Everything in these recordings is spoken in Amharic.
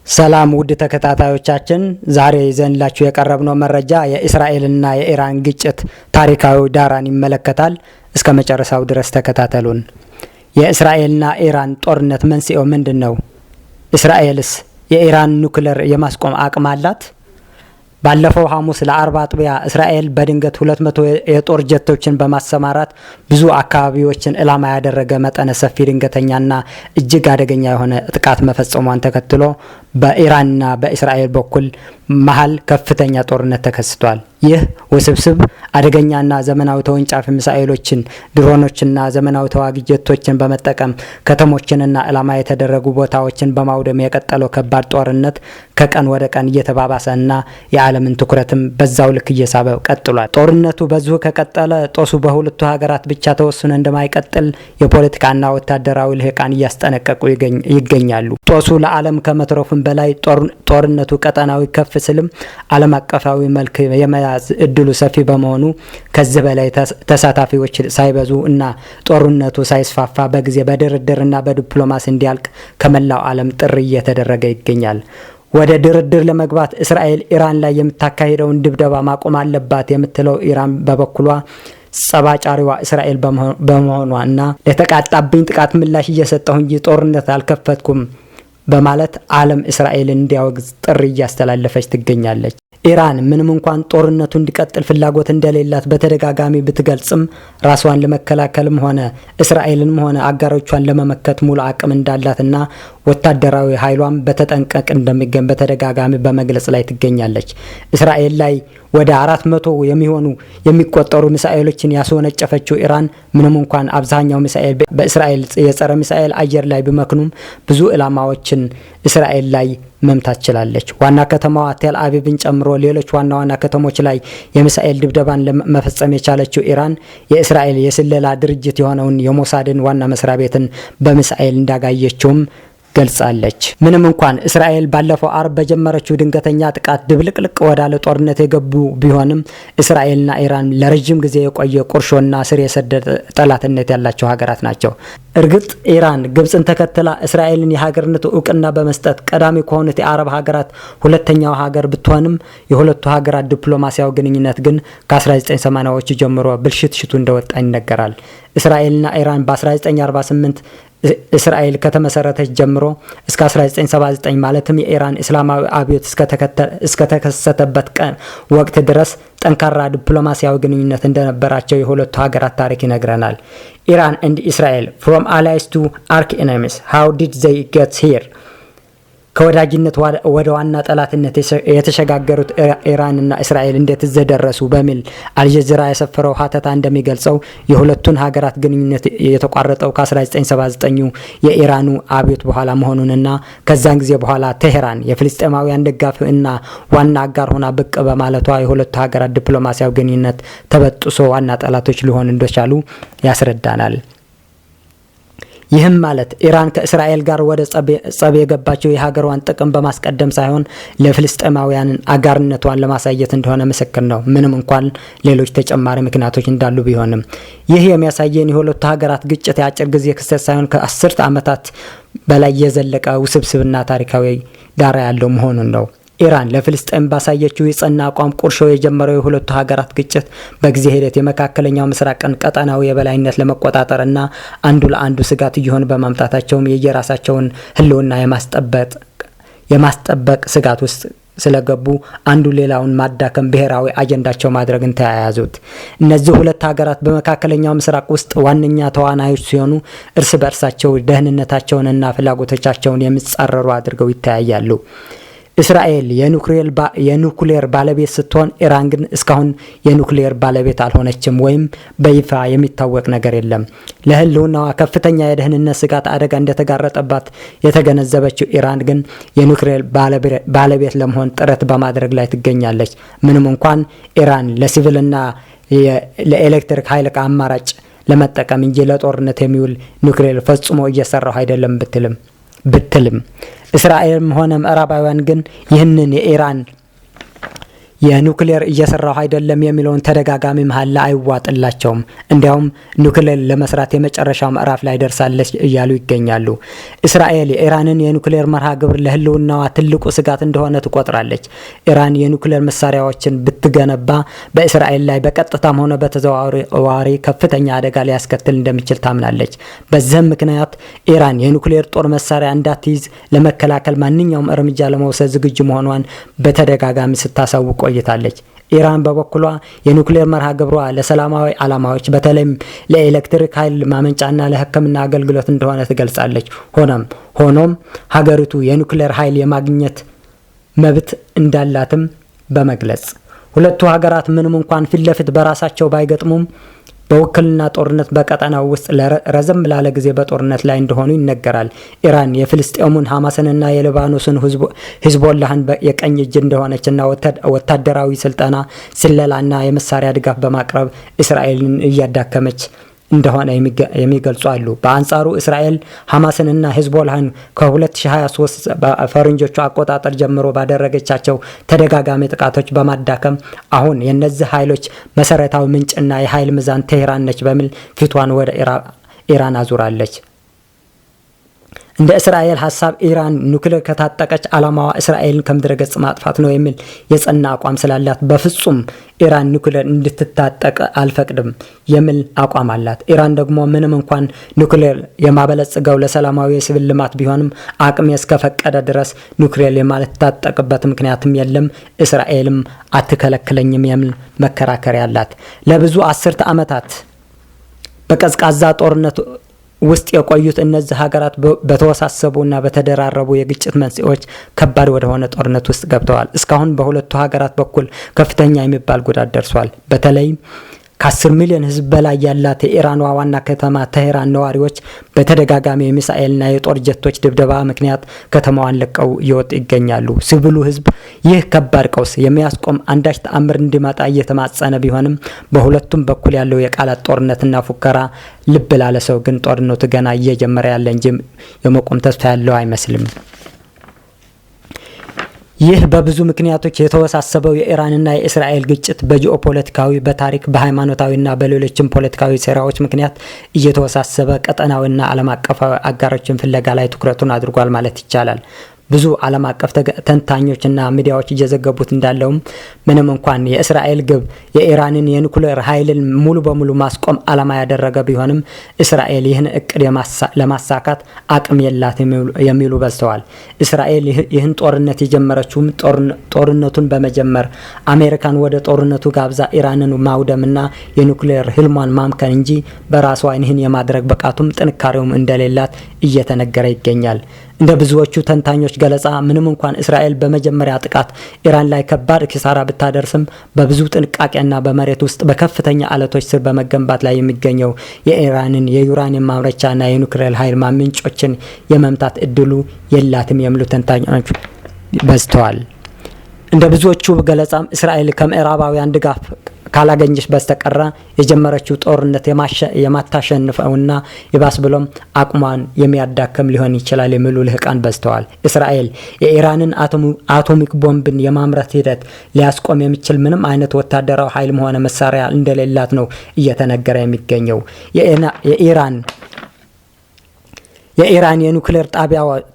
ሰላም ውድ ተከታታዮቻችን፣ ዛሬ ይዘንላችሁ የቀረብነው መረጃ የእስራኤልና የኢራን ግጭት ታሪካዊ ዳራን ይመለከታል። እስከ መጨረሻው ድረስ ተከታተሉን። የእስራኤልና ኢራን ጦርነት መንስኤው ምንድን ነው? እስራኤልስ የኢራን ኑክሌር የማስቆም አቅም አላት? ባለፈው ሐሙስ ለአርብ አጥቢያ እስራኤል በድንገት 200 የጦር ጀቶችን በማሰማራት ብዙ አካባቢዎችን ዕላማ ያደረገ መጠነ ሰፊ፣ ድንገተኛና እጅግ አደገኛ የሆነ ጥቃት መፈጸሟን ተከትሎ በኢራንና በእስራኤል በኩል መሀል ከፍተኛ ጦርነት ተከስቷል። ይህ ውስብስብ፣ አደገኛና ዘመናዊ ተወንጫፊ ሚሳኤሎችን፣ ድሮኖችና ዘመናዊ ተዋጊ ጀቶችን በመጠቀም ከተሞችንና ዕላማ የተደረጉ ቦታዎችን በማውደም የቀጠለው ከባድ ጦርነት ከቀን ወደ ቀን እየተባባሰና የዓለምን ትኩረትም በዛው ልክ እየሳበ ቀጥሏል። ጦርነቱ በዚሁ ከቀጠለ ጦሱ በሁለቱ ሀገራት ብቻ ተወስኖ እንደማይቀጥል የፖለቲካና ወታደራዊ ልሂቃን እያስጠነቀቁ ይገኛሉ። ጦሱ ለዓለም ከመትረፉም በላይ ጦርነቱ ቀጠናዊ ከፍ ስልም ዓለም አቀፋዊ መልክ የመያዝ እድሉ ሰፊ በመሆኑ ከዚህ በላይ ተሳታፊዎች ሳይበዙ እና ጦርነቱ ሳይስፋፋ በጊዜ በድርድርና በዲፕሎማሲ እንዲያልቅ ከመላው ዓለም ጥሪ እየተደረገ ይገኛል። ወደ ድርድር ለመግባት እስራኤል ኢራን ላይ የምታካሂደውን ድብደባ ማቆም አለባት የምትለው ኢራን በበኩሏ ጸብ አጫሪዋ እስራኤል በመሆኗ እና ለተቃጣብኝ ጥቃት ምላሽ እየሰጠሁ እንጂ ጦርነት አልከፈትኩም በማለት ዓለም እስራኤልን እንዲያወግዝ ጥሪ እያስተላለፈች ትገኛለች። ኢራን ምንም እንኳን ጦርነቱ እንዲቀጥል ፍላጎት እንደሌላት በተደጋጋሚ ብትገልጽም ራሷን ለመከላከልም ሆነ እስራኤልንም ሆነ አጋሮቿን ለመመከት ሙሉ አቅም እንዳላትና ወታደራዊ ኃይሏም በተጠንቀቅ እንደሚገኝ በተደጋጋሚ በመግለጽ ላይ ትገኛለች። እስራኤል ላይ ወደ 400 የሚሆኑ የሚቆጠሩ ሚሳኤሎችን ያስወነጨፈችው ኢራን ምንም እንኳን አብዛኛው ሚሳኤል በእስራኤል የጸረ ሚሳኤል አየር ላይ ቢመክኑም ብዙ ዕላማዎችን እስራኤል ላይ መምታት ችላለች። ዋና ከተማዋ ቴል አቪቭን ጨምሮ ሌሎች ዋና ዋና ከተሞች ላይ የሚሳኤል ድብደባን መፈጸም የቻለችው ኢራን የእስራኤል የስለላ ድርጅት የሆነውን የሞሳድን ዋና መስሪያ ቤትን በሚሳኤል እንዳጋየችውም ገልጻለች። ምንም እንኳን እስራኤል ባለፈው አርብ በጀመረችው ድንገተኛ ጥቃት ድብልቅልቅ ወዳለ ጦርነት የገቡ ቢሆንም እስራኤልና ኢራን ለረጅም ጊዜ የቆየ ቁርሾና ስር የሰደደ ጠላትነት ያላቸው ሀገራት ናቸው። እርግጥ ኢራን ግብፅን ተከትላ እስራኤልን የሀገርነት እውቅና በመስጠት ቀዳሚ ከሆኑት የአረብ ሀገራት ሁለተኛው ሀገር ብትሆንም የሁለቱ ሀገራት ዲፕሎማሲያዊ ግንኙነት ግን ከ1980ዎቹ ጀምሮ ብልሽትሽቱ እንደወጣ ይነገራል። እስራኤልና ኢራን በ1948 እስራኤል ከተመሰረተች ጀምሮ እስከ 1979 ማለትም የኢራን እስላማዊ አብዮት እስከተከሰተበት ቀን ወቅት ድረስ ጠንካራ ዲፕሎማሲያዊ ግንኙነት እንደነበራቸው የሁለቱ ሀገራት ታሪክ ይነግረናል። Iran and Israel, from allies to arch enemies, how did they get here? ከወዳጅነት ወደ ዋና ጠላትነት የተሸጋገሩት ኢራንና እስራኤል እንዴት እዚህ ደረሱ በሚል አልጀዚራ ያሰፈረው ሀተታ እንደሚገልጸው የሁለቱን ሀገራት ግንኙነት የተቋረጠው ከ1979 የኢራኑ አብዮት በኋላ መሆኑንና ከዛን ጊዜ በኋላ ቴሄራን የፍልስጤማውያን ደጋፊ እና ዋና አጋር ሆና ብቅ በማለቷ የሁለቱ ሀገራት ዲፕሎማሲያዊ ግንኙነት ተበጥሶ ዋና ጠላቶች ሊሆኑ እንደቻሉ ያስረዳናል። ይህም ማለት ኢራን ከእስራኤል ጋር ወደ ጸብ የገባችው የሀገሯን ጥቅም በማስቀደም ሳይሆን ለፍልስጤማውያን አጋርነቷን ለማሳየት እንደሆነ ምስክር ነው። ምንም እንኳን ሌሎች ተጨማሪ ምክንያቶች እንዳሉ ቢሆንም ይህ የሚያሳየን የሁለቱ ሀገራት ግጭት የአጭር ጊዜ ክስተት ሳይሆን ከ10 ዓመታት በላይ የዘለቀ ውስብስብና ታሪካዊ ዳራ ያለው መሆኑን ነው። ኢራን ለፍልስጤም ባሳየችው የጸና አቋም ቁርሾ የጀመረው የሁለቱ ሀገራት ግጭት በጊዜ ሂደት የመካከለኛው ምስራቅን ቀጠናዊ የበላይነት ለመቆጣጠር እና አንዱ ለአንዱ ስጋት እየሆኑ በማምጣታቸውም የየራሳቸውን ሕልውና የማስጠበቅ ስጋት ውስጥ ስለገቡ አንዱ ሌላውን ማዳከም ብሔራዊ አጀንዳቸው ማድረግን ተያያዙት። እነዚህ ሁለት ሀገራት በመካከለኛው ምስራቅ ውስጥ ዋነኛ ተዋናዮች ሲሆኑ እርስ በእርሳቸው ደህንነታቸውንና ፍላጎቶቻቸውን የሚጻረሩ አድርገው ይተያያሉ። እስራኤል የኑክሌር ባለቤት ስትሆን ኢራን ግን እስካሁን የኑክሌር ባለቤት አልሆነችም ወይም በይፋ የሚታወቅ ነገር የለም። ለህልውናዋ ከፍተኛ የደህንነት ስጋት አደጋ እንደተጋረጠባት የተገነዘበችው ኢራን ግን የኑክሌር ባለቤት ለመሆን ጥረት በማድረግ ላይ ትገኛለች። ምንም እንኳን ኢራን ለሲቪልና ለኤሌክትሪክ ኃይል አማራጭ ለመጠቀም እንጂ ለጦርነት የሚውል ኑክሌር ፈጽሞ እየሰራሁ አይደለም ብትልም እስራኤልም ሆነ ምዕራባውያን ግን ይህንን የኢራን የኑክሌር እየሰራሁ አይደለም የሚለውን ተደጋጋሚ መሀላ አይዋጥላቸውም። እንዲያውም ኑክሌር ለመስራት የመጨረሻው ምዕራፍ ላይ ደርሳለች እያሉ ይገኛሉ። እስራኤል የኢራንን የኑክሌር መርሃ ግብር ለሕልውናዋ ትልቁ ስጋት እንደሆነ ትቆጥራለች። ኢራን የኑክሌር መሳሪያዎችን ብትገነባ በእስራኤል ላይ በቀጥታም ሆነ በተዘዋዋሪ ከፍተኛ አደጋ ሊያስከትል እንደሚችል ታምናለች። በዚህም ምክንያት ኢራን የኑክሌር ጦር መሳሪያ እንዳትይዝ ለመከላከል ማንኛውም እርምጃ ለመውሰድ ዝግጁ መሆኗን በተደጋጋሚ ስታሳውቅ ቆይታለች። ኢራን በበኩሏ የኑክሌር መርሃ ግብሯ ለሰላማዊ ዓላማዎች በተለይም ለኤሌክትሪክ ኃይል ማመንጫና ለሕክምና አገልግሎት እንደሆነ ትገልጻለች። ሆኖም ሀገሪቱ የኑክሌር ኃይል የማግኘት መብት እንዳላትም በመግለጽ ሁለቱ ሀገራት ምንም እንኳን ፊት ለፊት በራሳቸው ባይገጥሙም በውክልና ጦርነት በቀጠናው ውስጥ ረዘም ላለ ጊዜ በጦርነት ላይ እንደሆኑ ይነገራል። ኢራን የፍልስጤሙን ሐማስንና የሊባኖስን ሂዝቦላህን የቀኝ እጅ እንደሆነችና ወታደራዊ ስልጠና፣ ስለላና የመሳሪያ ድጋፍ በማቅረብ እስራኤልን እያዳከመች እንደሆነ የሚገልጹ አሉ። በአንጻሩ እስራኤል ሐማስንና ሂዝቦላህን ከ2023 ፈረንጆቹ አቆጣጠር ጀምሮ ባደረገቻቸው ተደጋጋሚ ጥቃቶች በማዳከም አሁን የእነዚህ ኃይሎች መሰረታዊ ምንጭና የኃይል ሚዛን ቴህራን ነች በሚል ፊቷን ወደ ኢራን አዙራለች። እንደ እስራኤል ሀሳብ ኢራን ኑክሌር ከታጠቀች ዓላማዋ እስራኤልን ከምድረ ገጽ ማጥፋት ነው የሚል የጸና አቋም ስላላት በፍጹም ኢራን ኑክሌር እንድትታጠቅ አልፈቅድም የሚል አቋም አላት። ኢራን ደግሞ ምንም እንኳን ኑክሌር የማበለጽገው ለሰላማዊ የሲቪል ልማት ቢሆንም አቅሜ እስከፈቀደ ድረስ ኑክሌር የማልታጠቅበት ምክንያትም የለም፣ እስራኤልም አትከለክለኝም የሚል መከራከሪያ አላት። ለብዙ አስርተ ዓመታት በቀዝቃዛ ጦርነት ውስጥ የቆዩት እነዚህ ሀገራት በተወሳሰቡና በተደራረቡ የግጭት መንስኤዎች ከባድ ወደሆነ ጦርነት ውስጥ ገብተዋል። እስካሁን በሁለቱ ሀገራት በኩል ከፍተኛ የሚባል ጉዳት ደርሷል። በተለይም ከ10 ሚሊዮን ሕዝብ በላይ ያላት የኢራኗ ዋና ከተማ ቴህራን ነዋሪዎች በተደጋጋሚ የሚሳኤልና የጦር ጀቶች ድብደባ ምክንያት ከተማዋን ለቀው እየወጡ ይገኛሉ። ሲቪሉ ሕዝብ ይህ ከባድ ቀውስ የሚያስቆም አንዳች ተአምር እንዲመጣ እየተማጸነ ቢሆንም በሁለቱም በኩል ያለው የቃላት ጦርነትና ፉከራ ልብ ላለ ሰው ግን ጦርነቱ ገና እየጀመረ ያለ እንጂ የመቆም ተስፋ ያለው አይመስልም። ይህ በብዙ ምክንያቶች የተወሳሰበው የኢራንና የእስራኤል ግጭት በጂኦፖለቲካዊ፣ በታሪክ፣ በሃይማኖታዊና በሌሎችም ፖለቲካዊ ሴራዎች ምክንያት እየተወሳሰበ ቀጠናዊና ዓለም አቀፋዊ አጋሮችን ፍለጋ ላይ ትኩረቱን አድርጓል ማለት ይቻላል። ብዙ ዓለም አቀፍ ተንታኞችና ሚዲያዎች እየዘገቡት እንዳለውም ምንም እንኳን የእስራኤል ግብ የኢራንን የኑክሌር ኃይልን ሙሉ በሙሉ ማስቆም ዓላማ ያደረገ ቢሆንም እስራኤል ይህን እቅድ ለማሳካት አቅም የላትም የሚሉ በዝተዋል። እስራኤል ይህን ጦርነት የጀመረችውም ጦርነቱን በመጀመር አሜሪካን ወደ ጦርነቱ ጋብዛ ኢራንን ማውደምና የኑክሌር ህልሟን ማምከን እንጂ በራሷ ይህን የማድረግ ብቃቱም ጥንካሬውም እንደሌላት እየተነገረ ይገኛል። እንደ ብዙዎቹ ተንታኞች ገለጻ ምንም እንኳን እስራኤል በመጀመሪያ ጥቃት ኢራን ላይ ከባድ ኪሳራ ብታደርስም በብዙ ጥንቃቄና በመሬት ውስጥ በከፍተኛ አለቶች ስር በመገንባት ላይ የሚገኘው የኢራንን የዩራኒየም ማምረቻና የኑክሌር ኃይል ምንጮችን የመምታት እድሉ የላትም የሚሉ ተንታኞች በዝተዋል። እንደ ብዙዎቹ ገለጻም እስራኤል ከምዕራባውያን ድጋፍ ካላገኘች በስተቀረ የጀመረችው ጦርነት የማታሸንፈውና ይባስ ብሎም አቅሟን የሚያዳክም ሊሆን ይችላል የሚሉ ልህቃን በዝተዋል። እስራኤል የኢራንን አቶሚክ ቦምብን የማምረት ሂደት ሊያስቆም የሚችል ምንም አይነት ወታደራዊ ኃይልም ሆነ መሳሪያ እንደሌላት ነው እየተነገረ የሚገኘው። የኢራን የኑክሌር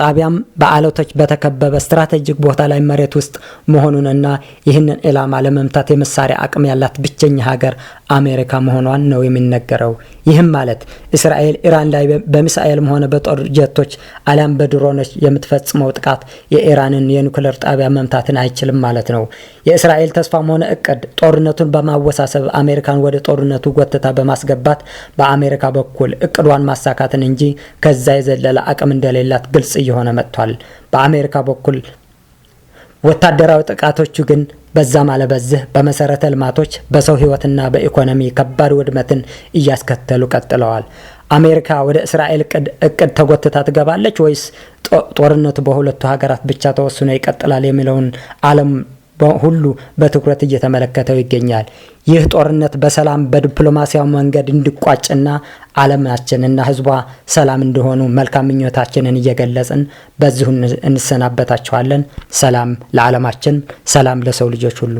ጣቢያም በአለቶች በተከበበ ስትራቴጂክ ቦታ ላይ መሬት ውስጥ መሆኑንና ይህንን ኢላማ ለመምታት የመሳሪያ አቅም ያላት ብቸኛ ሀገር አሜሪካ መሆኗን ነው የሚነገረው። ይህም ማለት እስራኤል ኢራን ላይ በሚሳኤልም ሆነ በጦር ጀቶች አሊያም በድሮኖች የምትፈጽመው ጥቃት የኢራንን የኑክሌር ጣቢያ መምታትን አይችልም ማለት ነው። የእስራኤል ተስፋም ሆነ እቅድ ጦርነቱን በማወሳሰብ አሜሪካን ወደ ጦርነቱ ጎትታ በማስገባት በአሜሪካ በኩል እቅዷን ማሳካትን እንጂ ከዛ የዘለለ አቅም እንደሌላት ግልጽ እየሆነ መጥቷል። በአሜሪካ በኩል ወታደራዊ ጥቃቶቹ ግን በዛም አለበዚህ በመሰረተ ልማቶች፣ በሰው ሕይወትና በኢኮኖሚ ከባድ ውድመትን እያስከተሉ ቀጥለዋል። አሜሪካ ወደ እስራኤል እቅድ ተጎትታ ትገባለች ወይስ ጦርነቱ በሁለቱ ሀገራት ብቻ ተወስኖ ይቀጥላል የሚለውን ዓለም ሁሉ በትኩረት እየተመለከተው ይገኛል። ይህ ጦርነት በሰላም በዲፕሎማሲያዊ መንገድ እንዲቋጭና ዓለማችንና ሕዝቧ ሰላም እንዲሆኑ መልካም ምኞታችንን እየገለጽን በዚሁ እንሰናበታችኋለን። ሰላም ለዓለማችን፣ ሰላም ለሰው ልጆች ሁሉ።